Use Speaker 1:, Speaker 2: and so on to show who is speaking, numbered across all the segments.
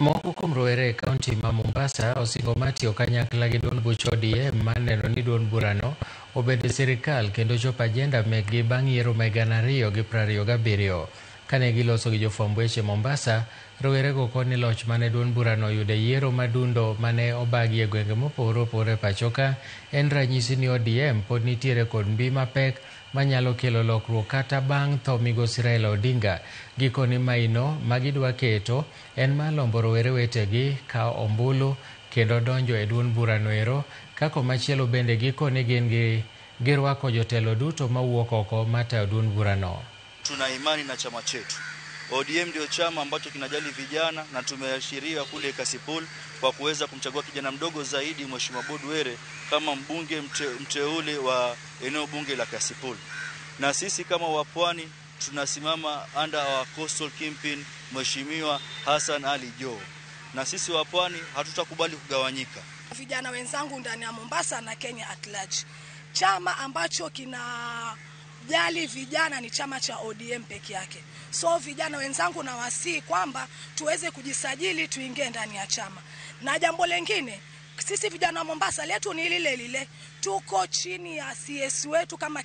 Speaker 1: Moko kuom rowere e kaunti ma Mombasa osingo mar tiyo kanyakla gi duond buch ODM mar neno ni duond burano obedo e sirikal kendo chopo ajenda mekgi bang' yiero ma 2027. Kane giloso gi jofwamb weche Mombasa, rowerego koni loch mane duond burano oyudo e yiero madundo mane obagi e gwenge mopogore opogore e pachoka en ranyisi ni ODM pod nitiere kod mbi mapek manyalo kelo lokruok kata bang' tho migosi Raila Odinga. Gikone maino magidwa keto en mar lombo rowere wetegi kawo ombulu kendo donjo e duond burano ero ka komachielo bende gikone gin gi girwako jotelo duto mawuok oko matayo duond burano.
Speaker 2: Tuna imani na chama chetu. ODM ndio chama ambacho kinajali vijana na tumeashiria kule Kasipul kwa kuweza kumchagua kijana mdogo zaidi Mheshimiwa Bob Were kama mbunge mteule wa eneo bunge la Kasipul. Na sisi kama wapwani tunasimama under our coastal kingpin Mheshimiwa Hassan Ali Joho. Na sisi wapwani hatutakubali kugawanyika.
Speaker 3: Vijana wenzangu ndani ya Mombasa na Kenya at large, chama ambacho kinajali vijana ni chama cha ODM peke yake. So vijana wenzangu nawasihi kwamba tuweze kujisajili tuingie ndani ya chama. Na jambo lengine, sisi vijana wa Mombasa letu ni lile lile, tuko chini ya CS wetu kama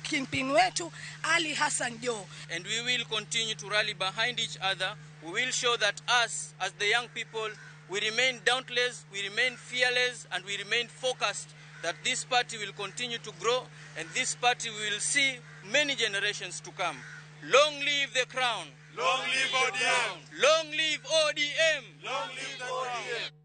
Speaker 3: kingpin wetu Ali Hassan Joho.
Speaker 4: And we will continue to rally behind each other. We will show that us as the young people, we remain dauntless, we remain fearless, and we remain focused that this party will continue to grow and this party will see many generations to come. Long live the crown.
Speaker 5: Long live ODM.
Speaker 4: Long live ODM.
Speaker 5: Long live the ODM.